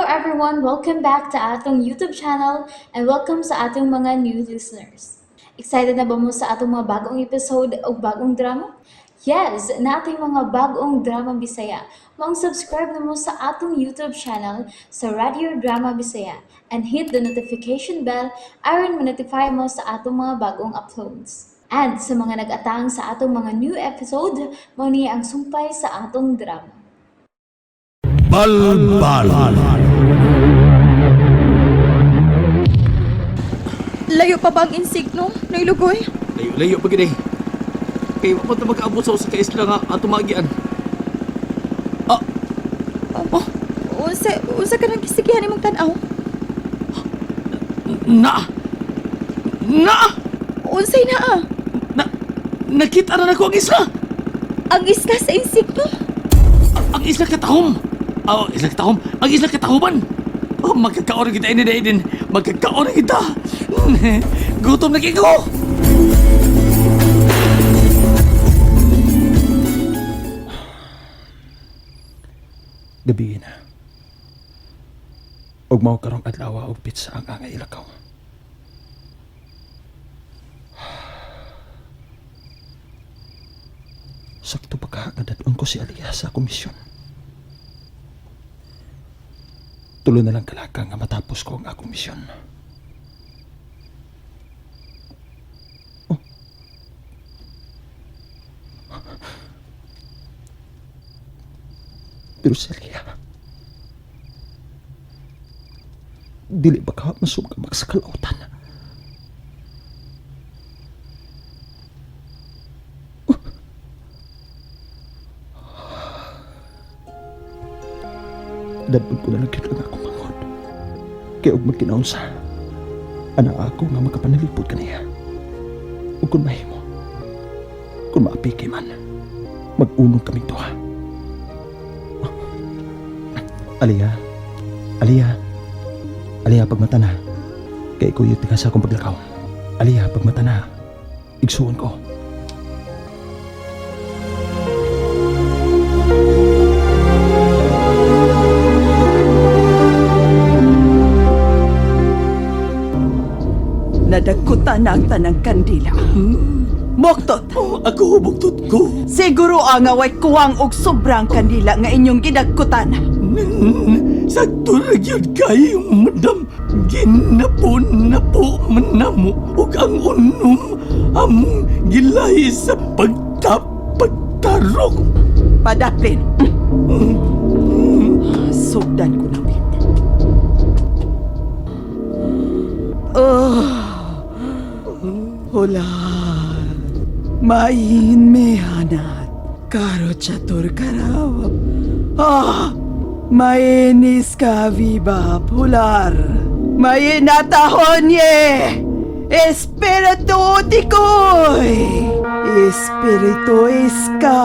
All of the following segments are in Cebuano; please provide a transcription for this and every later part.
everyone! Welcome back to atong YouTube channel and welcome sa atong mga new listeners. Excited na ba mo sa atong mga bagong episode o bagong drama? Yes, nating mga bagong drama Bisaya. Maong subscribe na mo sa atong YouTube channel sa Radio Drama Bisaya and hit the notification bell aron ma-notify mo sa atong mga bagong uploads. And sa mga nag-atang sa atong mga new episode, mao ni ang sumpay sa atong drama. Balbal. Layo pa ba ang insigno, Noy Lugoy? Layo-layo pa gid eh. Kay wa pa ta makaabot sa usa ka isla nga ato maagian. Ah, Oh, unsa ka nang gisigihan imong tan-aw? na. Na! Unsay naa? Na nakita na nako ang isla. Ang isla sa insigno? Ang isla Katahom. Oh, isla Katahom. Ang isla Katahuban. Oh, magkakaon na kita ini din. Magkakaon na kita. Gutom na kiko. Gabi na. Ug mao karong adlaw og pizza ang angay ilakaw. Sakto pa ka nga dad-on ko si Aliyah sa komisyon. Tulo na lang kalaka nga matapos ko ang akong misyon. Oh. Pero si Aliyah, dili ba ka masugamak sa kalautan? Dadon ko na lang gyud ang akong mangod. Kay og magkinaunsa, ana ako nga makapanalipod kaniya. Ug kun mahimo, kun maapiki man, mag-unong kaming duha. Aliyah, Aliyah, Aliyah, pagmata na. Kay ikuyot ka sa akong paglakaw. Aliyah, pagmata na. Igsuon ko. Nadagkutan na ang tanang kandila. Moktot, Oh, ako buktot ko. siguro ang away kuwang og sobrang kandila nga inyong gidagkutan. Sakto ra gyud kayo, madam. Ginapon na po man namo ug ang unom among gilahi sa pagtapagtarok. Padaplin. Sugdan ko na ulit. Oh, hola. Main mehanat. Karo chatur karawap. Ah, mainis ka viva pular. Mainatahonye. Espiritu tikoy. Espiritu iska.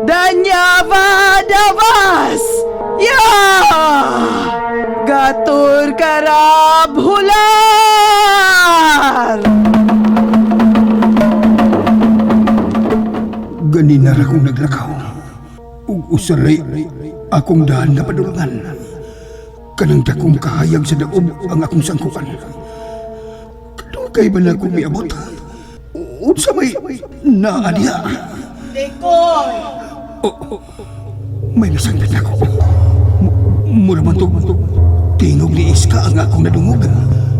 Danyava davas! Ya! Gatur karab hular! Ganina ra kong naglakaw. Ug usaray akong daan na padulungan. Kanang dakong kahayag sa daob ang akong sangkupan. Kadugay ba na akong miabot? Unsa may naa diha? Tikoy! Oh, may nasangpit ako. Mura man to tingog ni Iska ang akong nadungog.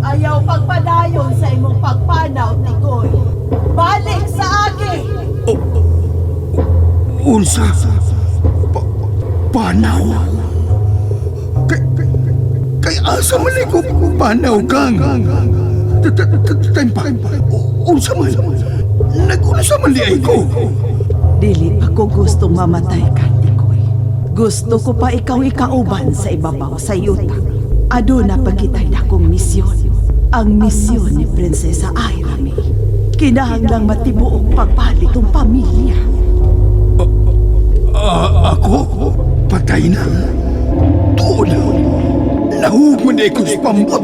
Ayaw pagpadayon sa imong pagpanaw, Tikoy. Balik sa aki! Unsa? Panaw? Kay asa man ko panaw kang? Tempa. Unsa man? Nag-unsa man di ay ko? Dili pa ko gustong mamatay ka, Tikoy. Gusto ko pa ikaw ikauban sa ibabaw sa yuta. Aduna pa kita'y dakong misyon. Ang misyon ni Prinsesa Ira May. Kinahanglang matibuok pagbalik tong pamilya. Ah, ako? Patay na? Tuon! Nahug man di ko sa pambot.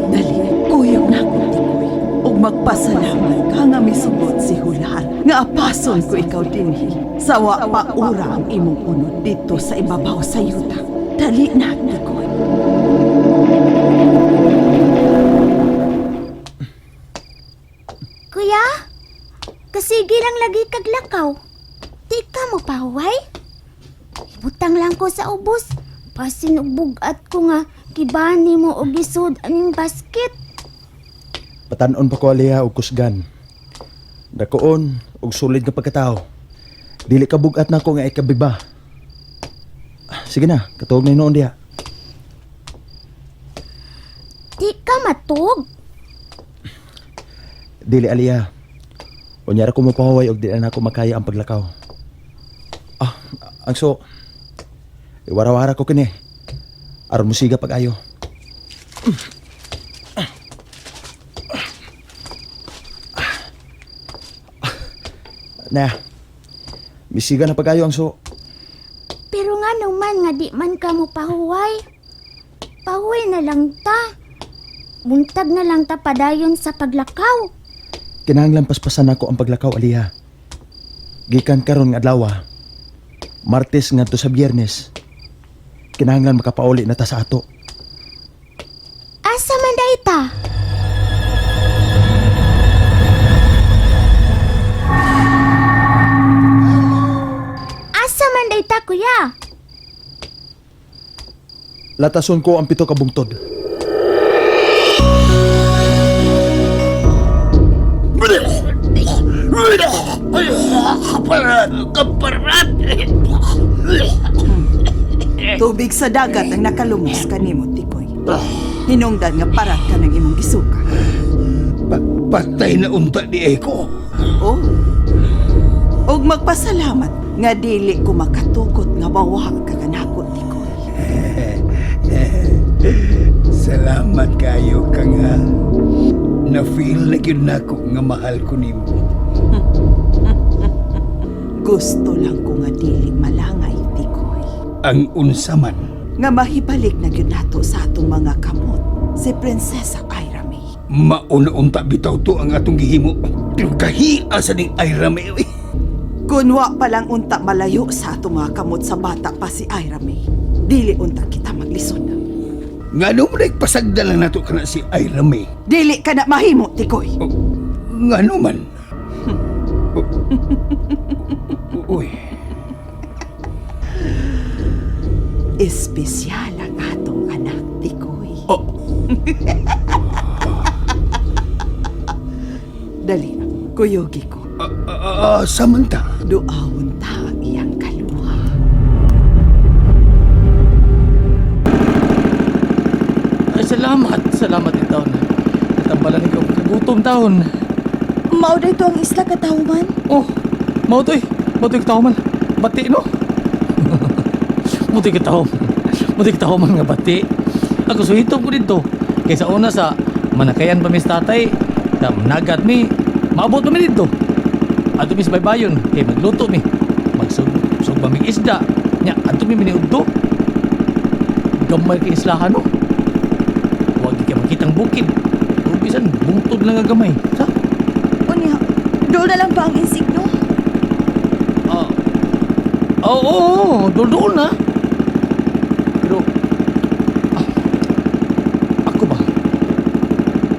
Dali, kuyog na ako, Tikoy. Ug magpasalamat ka nga misugot si Hular. Nga apason ko ikaw dinhi. Sawa pa ura ang imong unod dito sa ibabaw sa yuta. Dali. Dali na, Tikoy. Kuya, kasige lang lagi kag lakaw. Di ka mo pahuway? Ibutang lang ko sa ubos. Pasin og bugat ko nga gibani mo og gisud aning basket. Patanon pa ko aliha og kusgan. Dakoon og sulid nga pagkatao. Dili ka bugat nako nga ikabiba. Sige na, katuog na noon diha. Di ka matug. Dili aliya. Unya ra ko mopahuway og di na nako makaya ang paglakaw. Ah, ang so iwarawara ko kini. Aron musiga pag-ayo. Na. Misiga na pag-ayo ang so. Pero nga naman nga di man ka mo pahuway. Pahuway na lang ta. Buntag na lang ta padayon sa paglakaw. Kinahanglan paspasan nako ang paglakaw aliha. Gikan karon nga adlaw, Martes ngadto sa Biyernes. Kinahanglan makapauli na ta sa ato. Asa man day ta? Asa man day ta, kuya? Latason ko ang pito ka bungtod. Tubig sa dagat ang nakalumos kanimo, Tikoy. Hinungdan nga parat ka ng imong gisuka. Patay na unta di ko. Oh. Og magpasalamat nga dili ko makatukot nga mawa ka kanako, Tikoy. Salamat kayo ka nga. Na-feel na gyud nako nga mahal ko nimo. Gusto lang ko nga dili malangay, Tikoy. Ang unsa man. Nga mahibalik na gyud nato sa atong mga kamot si Prinsesa Ira May. Mauna unta bitaw to ang atong gihimo. Pero kahia sa ning Ira May. Uy. Kunwa pa lang unta malayo sa atong mga kamot sa bata pa si Ira May. Dili unta kita maglisod. Ngano mo pasagda lang nato kana si Ira May. Dili ka na mahimo, Tikoy. Oh, ngano man? Oh, uy. Espesyal ang atong anak, Tikoy. Oh. Dali, kuyugi ko. Samantha. Duawon ta ang iyang kaluha. Ay, salamat, salamat in taon. Natambalan ikaw kagutom taon. Mao dayto ang isla katawman. Oh, mao to eh. Mao to'y katawo man. Bati, no? Mao to'y katawo. Mao to'y katawo man nga bati. Ako suhitom ko dito. Kaysa una sa manakayan pa mis tatay, tam nagat mi, maabot pa mi dito. Ato mi sa baybayon, kay magluto mi. Magsug sugba mig isda. Nya, ato mi miniudto. Gamay kay islahan, no? Huwag kay makitang bukid. Bisan bungtod lang nga gamay. Sa? Unya, dool na lang ba ang insigno? Ah. Oo, oo, oo, doon na. Pero, ako ba?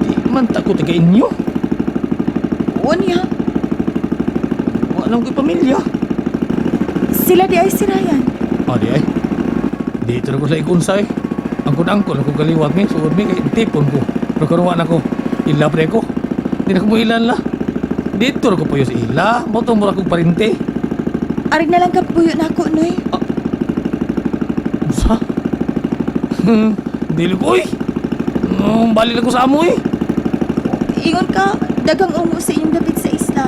Di man ta ko taga inyo. Unya, Wala ko'y pamilya. sila di ay si Ryan. Ah, di ay. Dito na ko sa ikunsa eh. Ang kunangkon ako kaliwat mi, suod mi, kay tipon ko. Pero karuan ako, ila pre ko. Di na ko mo ilan la. Dito na ko po sa ila. Motong mura kong parinte. Arig na lang kapuyo na ako, Noy. Sa? Dili ko eh. Bali lang ko sa amo eh. Ingon ka, dagang ungo sa inyong dapit sa isla.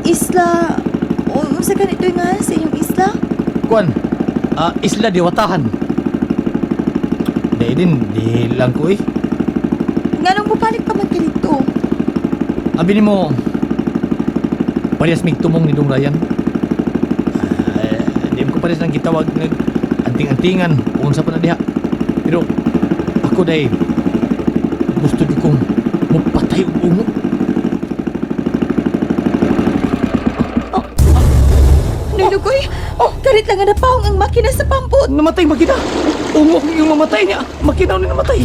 Isla, unsa ganito nga sa inyong isla? Kuan, isla diwatahan. Di din, di lang ko eh. Nganong bupalik pa man ka dito? Abi nimo, parehas mig tumong ni Dong Ryan. Di ko parehas nang gitawag nag anting-antingan unsa pa na diha. Pero ako day gusto gyud kong mupatay og ungo. Noy Lugoy, Oh, Karit lang nga napahong ang makina sa pambot. Namatay makina. Ungo yung mamatay niya. Makina ni namatay.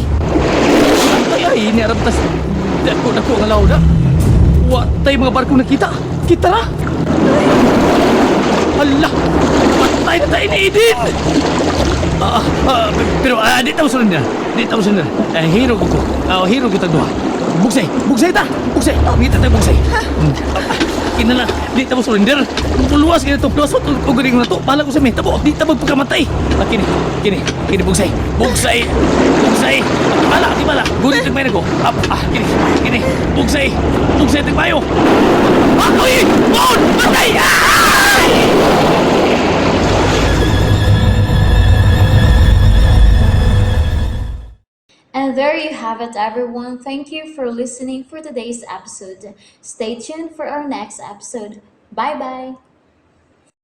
Ay ay ni arab tas. Dako dako nga lawda. Wa tay mga barko nakita. Kita ra. Hala. Patay na tayo ni Eden. Ah, ah, pero di ta mosurrender. Di ta mosurrender. Eh, hero ko ko. Ah, hero ko tag duha. Bugsay, bugsay ta. Bugsay. Ngita ta bugsay. Ah, kinala, di ta mosurrender. Luwas kini to, luwas og galing na to. Bahala ko sa may tabo. Di ta magpakamatay. Ah, kini, kini, kini bugsay. Bugsay. Bugsay. Bala, di bala. Gunit tag ko. Ah, ah, kini, kini. Bugsay. Bugsay tag mayo. Ah, uy! Bon! Patay! Ah! And there you have it, everyone. Thank you for listening for today's episode. Stay tuned for our next episode. Bye bye.